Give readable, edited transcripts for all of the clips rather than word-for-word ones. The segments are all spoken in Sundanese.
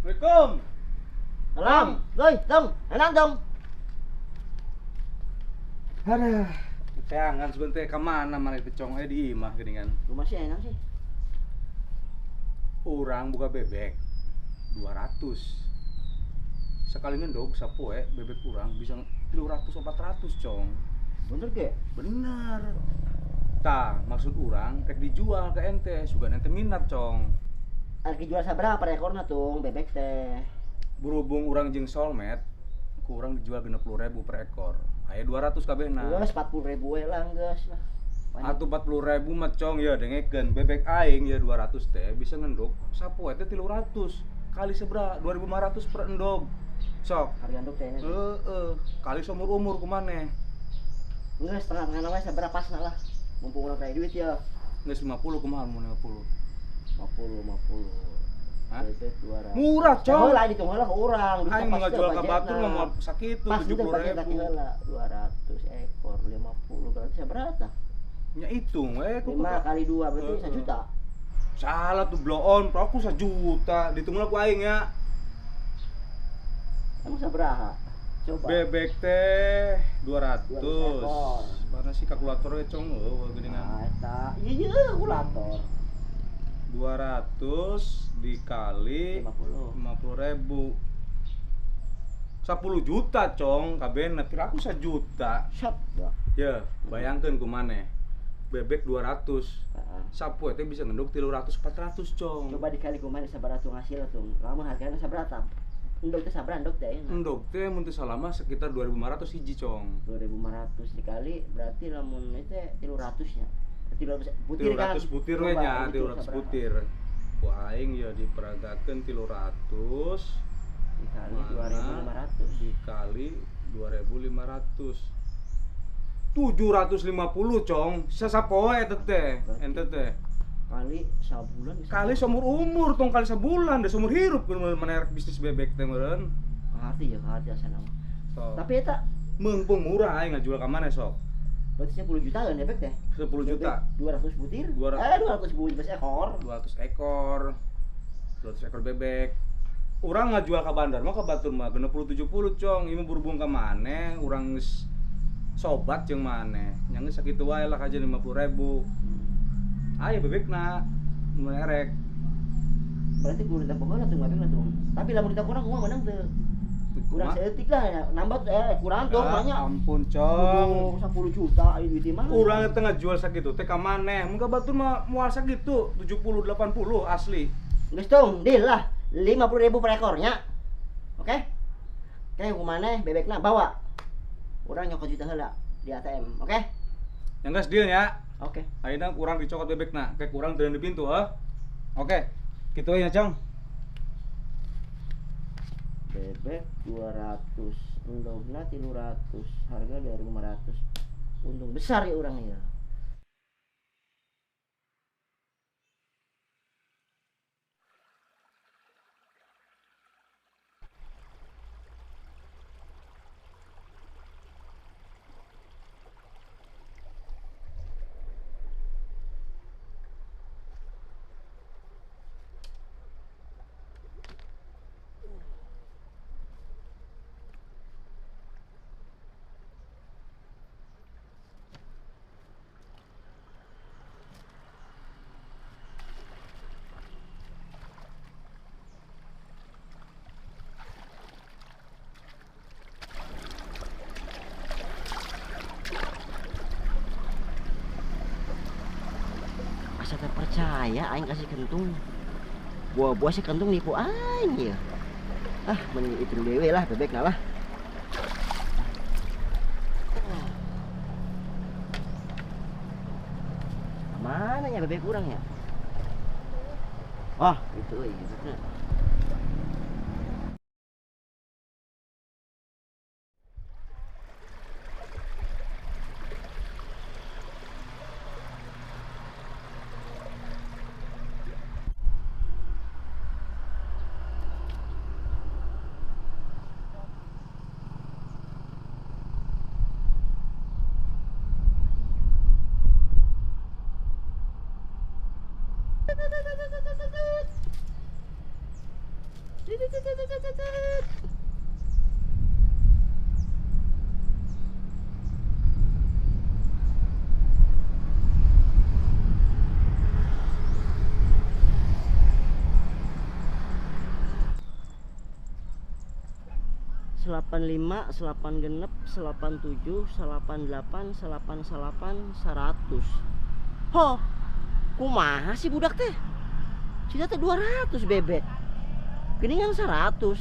Assalamualaikum. Salam. Doi, dong. Enak dong. Aduh, teangan sebentar ke mana mana itu cong di imah geuningan. Rumah sih enak sih. Urang buka bebek 200. Sekali ngendog sapoe bebek urang bisa 300 400 cong. Bener ge? Bener. Tah, maksud urang rek dijual ke ente, sugan ente minat cong. Arek dijual sabaraha per ekorna tung bebek teh? Berhubung urang jeung solmet, kurang dijual 60.000 per ekor. Aya 200 kabehna. Geus 40.000 we lah geus lah. Atuh 40.000 mah cong ya dengekeun bebek aing ya 200 teh bisa ngendog sapoe teh 300 kali sabaraha 2.500 per endog. Sok. Harga endog teh ini. Heeh, kali seumur umur kumaneh. Geus tengah-tengah we sabaraha pasna lah. Mumpung urang kaya duit ya. Geus 50 kumaha mun 50? 50. Hah? Bebek 200. Murah, cong. Heula ditung heula ke urang. Aing mah ngajual ka batur mah moal sakitu 70.000. 200 ekor 50 berarti sabaraha tah? Nya hitung we 5 kali 2 berarti 1 juta. Salah tuh bloon, aku 1 juta. Ditung lah ku aing ya. Emang sabaraha? Coba. Bebek teh 200. Ekor. Mana sih kalkulatornya cong eueuh geuningan. Nah, eta. Ieu kalkulator. 200 dikali 50. 50.000. 10 juta cong kabehna, pira aku 1 juta. Syap. Ya, bayangkeun kumaneh. Bebek 200. Heeh. Sapoe teh bisa ngendog 300 400 cong. Coba dikali kumaha sabaraha tuh hasil tuh. Lamun hargana sabaraha tah? Endog teh sabaraha endog teh? Endog teh mun teu salah mah sekitar 2.500 hiji cong. 2.500 dikali berarti lamun ieu teh 300 nya. 300 butir kan? 300 butir we nya, 300 butir. Ku aing ya diperagakeun 300 dikali 2.500 dikali 2.500. 750 cong, sasapoe eta teh, ente teh. Kali sabulan bisa. Kali seumur umur tong kali sabulan, da seumur hirup menerek bisnis bebek teh meureun. Kaharti ya, kaharti asana mah. So. Tapi eta mumpung murah aing ngajual ka maneh sok. Berarti 10 juta kan bebek teh? 10 juta. 200 butir? 200 butir ekor. 200 ekor. 200 ekor bebek. Urang ngajual ka bandar mah ka batur mah 60 70 cong, ieu mah berhubung ka maneh, urang geus sobat jeung maneh. Nya geus sakitu wae lah kajeun 50.000. Aya bebekna mun erek. Berarti kudu ditambah heula tuh bebekna tuh. Tapi lamun ditambah kurang kumaha menang teu? Kurang seeutik lah nambah kurang tuh banyak. Ampun cong. 10 juta ieu duit mah. Urang teh ngajual sakitu teh ka maneh. Mun ka batur mah moal sakitu 70 80 asli. Geus tong, deal lah. 50.000 per ekornya. Oke? Oke, ku maneh bebekna bawa. Urang nyokot juta heula di ATM, oke? Yang geus deal nya. Oke. Ayeuna urang dicokot bebekna, kayak kurang teu di pintu, heuh. Oke. Kitu we nya, Cong. Bebek 200, endogna 300, harga 2.500. Untung besar ya urang ya. Asa terpercaya aing kasih kentung. Buah-buah si kentung nipu aing ya. Ah, mending hitung dewe lah bebek lah. Mana ya bebek kurang ya? Wah, itu euy bebekna. Selapan lima, selapan genep, selapan tujuh, selapan delapan, selapan selapan, 100. Ho, kumaha sih budak teh? Cina teh 200 bebek. Gini kan 100.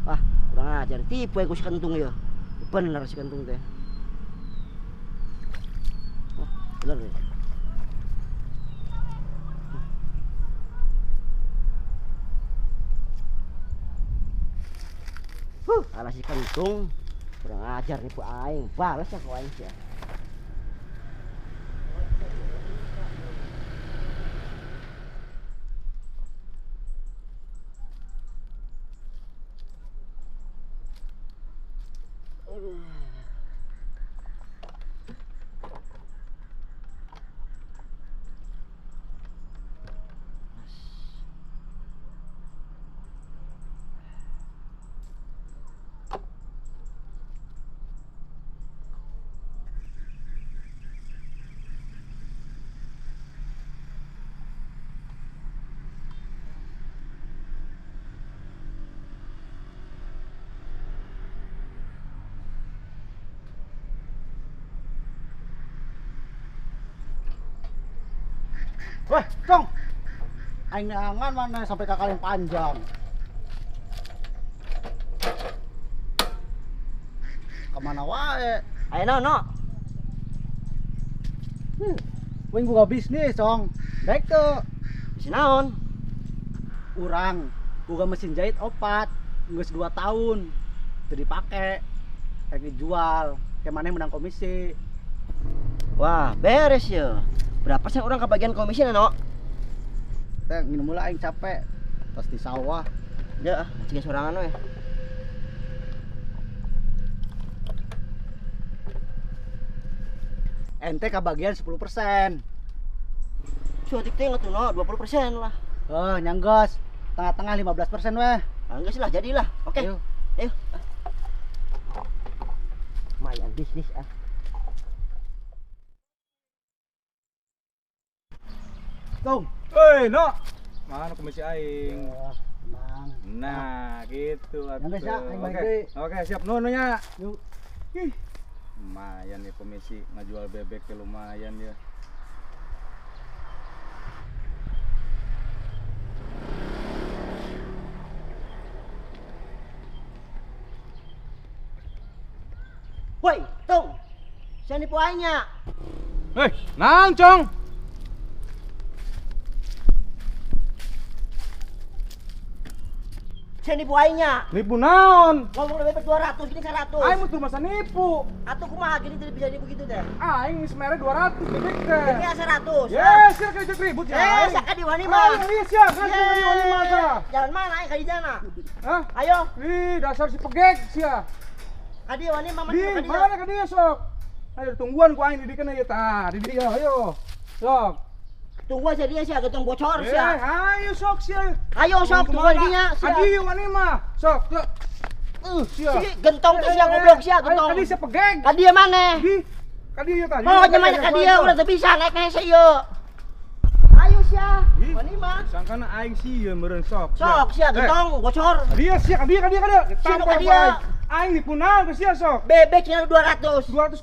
Wah, kurang ajar, tipu aku si kentung ya. Bener si kentung teh. Wah, bener ya. Alah si kentung, kurang ajar nipu aing, balas ya ku aing sih. Wah, Cong. Aing neangan mana sampai kakak yang panjang. Kemana wae? Ayo no, no. Wing buka bisnis, Cong. Baik tuh. Bisnis naon? Urang buka mesin jahit opat, geus 2 tahun. Teu dipake. Rek dijual, ke mana menang komisi. Wah, beres ya. Berapa sih orang kebagian komisi, no? Teh, minum mula aing capek. Terus di sawah. Ya, cing sorangan we. Ente kebagian 10%. Cutik teh ngetuh no, 20% lah. Oh, nyanggos. Tengah-tengah 15% weh. Ah, geus lah, jadilah. Oke. Ayo. Ayo. Lumayan bisnis ah. Tung. Hei, no. Mana komisi aing? Tenang. Nah, gitu atuh. Nyanggos ya, aing balik Oke. deui. Oke, siap nuhun nya. Yuk. Ih. Lumayan nih komisi ngajual bebek ya lumayan ya. Woi, Tung. Sia nipu aing nya. Hei, naon, Cong? Sia nipu aing nya. Nipu naon? Ngomong bebek 200, gini 100. Aing mah masa nipu. Atuh kumaha gini tidak bisa nipu gitu teh. Aing geus mere 200 bebek teh. Ini 100. Yes, sia kerja ribut ya. Eh, sia ka diwani mah. Aing ieu sia, kan ka diwani mah tah. Jalan mana aing ka dijana? Hah? Ayo. Ih, dasar si pegek sia. Ka dieu wani mah Di mana ka dieu sok? Ayo tungguan ku aing didikeun ieu tah, di dieu ayo. Sok. Tunggu aja dia sia, getong bocor sia. Ayo sok sia. Ayo sok tungguan dinya sia. Ka dieu wani mah. Sok, sok. Sia. Si gentong teh sia goblok sia gentong. Ayo ka dieu sia pegek. Ka dieu maneh? Di. Ka dieu tah. Oh, nya maneh ka dieu ulah teu bisa naik hese ieu. Ayo sia. Wani mah. Sangkana aing sieun meureun sok. Sok sia gentong bocor. Ka dieu sia, ka dieu, ka dieu, ka dieu. Tampar ka dieu. Aing nipu naon ke sia sok? Bebek nya 200. 200,2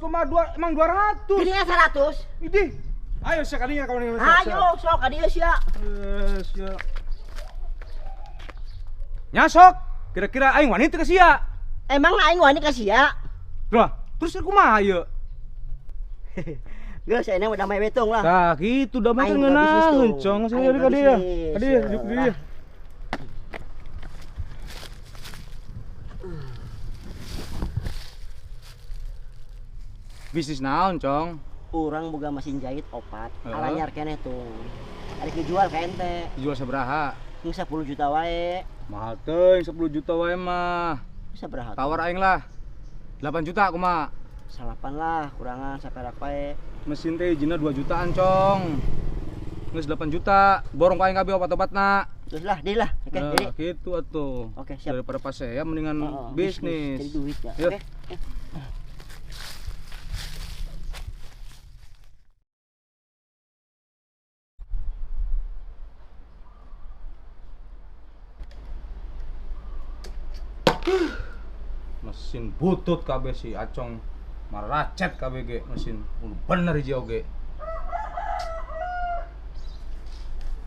emang 200. Gini 100. Idih. Ayo sia ka dieu kawan. Ayo sok ka dieu sia. Sia. Nya sok. Kira-kira aing wani teu ka sia? Emang aing wani ka sia? Lah, terus kumaha ieu? Geus ayeuna mah damai betung lah. Tah kitu damai teh ngeunaheun, Cong. Sia ka dieu. Ka dieu, juk di dieu. Bisnis naon, Cong? Urang boga mesin jahit opat, alanyar keneh tuh. Arek dijual ka ente. Dijual sabaraha? 10 juta wae. Mahal teuing 10 juta wae mah. Sabaraha? Tawar aing lah. 8 juta kumaha? 8 lah, kurangan saperak wae. Mesin teh hijina 2 jutaan, Cong. Geus 8 juta, borong ku aing kabeh opat-opatna. Terus lah, deal lah. Oke, Nah, jadi gitu atuh. Oke, siap. Daripada pasea mendingan Oh, bisnis. Jadi duit ya. Yuk. Oke. Mesin butut kabeh si Acong maracet kabeh ge mesin bener hiji oge.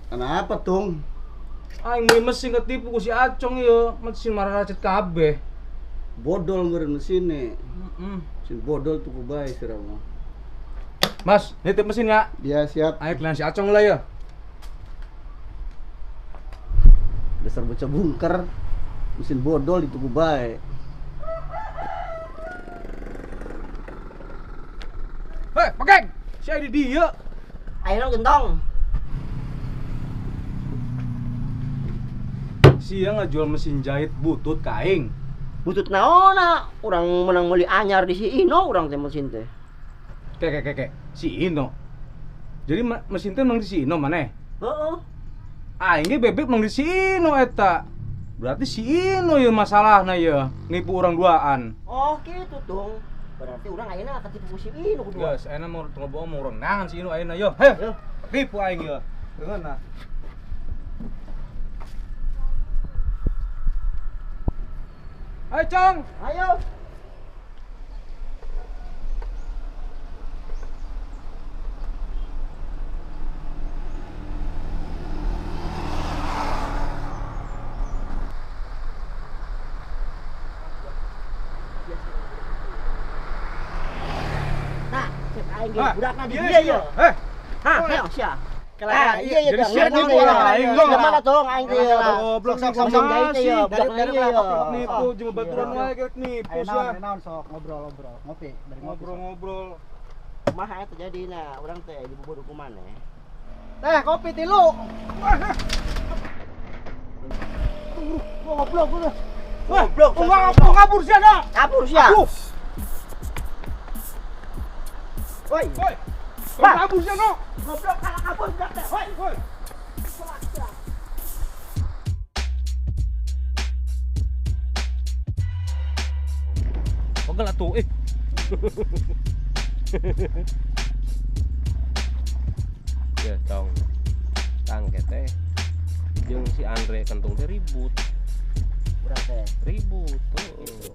Kenapa, Tung? Aing meuli mesin ketipu ku si Acong ieu, mesin maracet kabeh. Bodol meureun mesine. Heeh. Mesin bodol tuku bae sira mah. Mas, nitip mesin ya. Ya, siap. Ayo kalian si Acong lah ya. Dasar bocah bungker. Mesin bodol dituku bae. Hei, pekeng. Si di dieu. Ayo gentong. Sia ngajual mesin jahit butut ka aing. Butut naonna? Urang menang meuli anyar di si Ino urang teh mesin teh. Ke ke ke ke. Si Ino. Jadi mesin teh mang di si Ino maneh? Heeh. Aing ge bebek mang di si Ino eta. Berarti si Ino ieu masalahna ieu, nipu urang duaan. Oh, gitu Tung. Berarti urang ayeuna ketipu ku si Ino kedua. Geus, ayeuna mau tong bohong mau urang nangan si Ino ayeuna yo. Heh. Yo. Tipu aing ieu. Dengeuna. Ayo, Cong. Ayo. Nah, cek aing ge budakna di dieu ye. Heh. Hah, ayo sia. Kela, Ah, iya iya Jadi Tong. sia Mana nipu iya. aing, Tong. Mana tong aing teh ya. Goblok Sok, sok, Mesin sok. jahit teh ya, Dari budakna dari ieu ya. Nipu jeung baturan wae gerek nipu Ayo sia. naon, ayo naon sok ngobrol-ngobrol, ngopi, dari ngopi. sok. Ngobrol-ngobrol. Kumaha eta jadina urang teh dibubur ku maneh. Teh, kopi tilu. Goblok goblok. Wah, goblok, kabur sia dah. Kabur sia. Aduh. Woi. Woi. Wah. Kabur sia no. Goblok kalah kabur budak teh. Woi. Woi. Pegel atuh eh. Ya, Cong. Tangke teh jeung si Andre Kentung teh ribut, Urang teh. ribut tuh.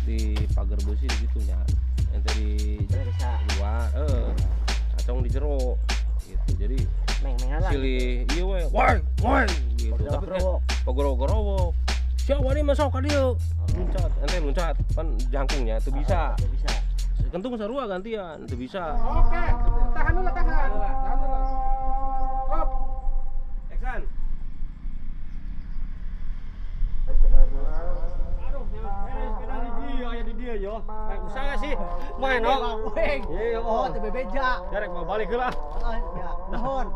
Di pagar besi di situ nya. Ente di Bisa luar, Acong di jero gitu. Jadi meng-mengan lah. silih ieu we, woi, woi gitu. Tapi pogoro-gorowok. Siapa wani masuk ka dieu? Loncat, ente loncat, pan jangkungnya teu bisa. Teu bisa. Kentung sarua gantian, teu bisa. Oke, tahan dulu, tahan. Tahan dulu. Hop. Action. Aduh, beres di dia, aya di dia yo. Kayak usaha sih. Main no. Weng. Iya, Oh, teu bebeja. Jarek mau balik heula. Oh, ya, nuhun.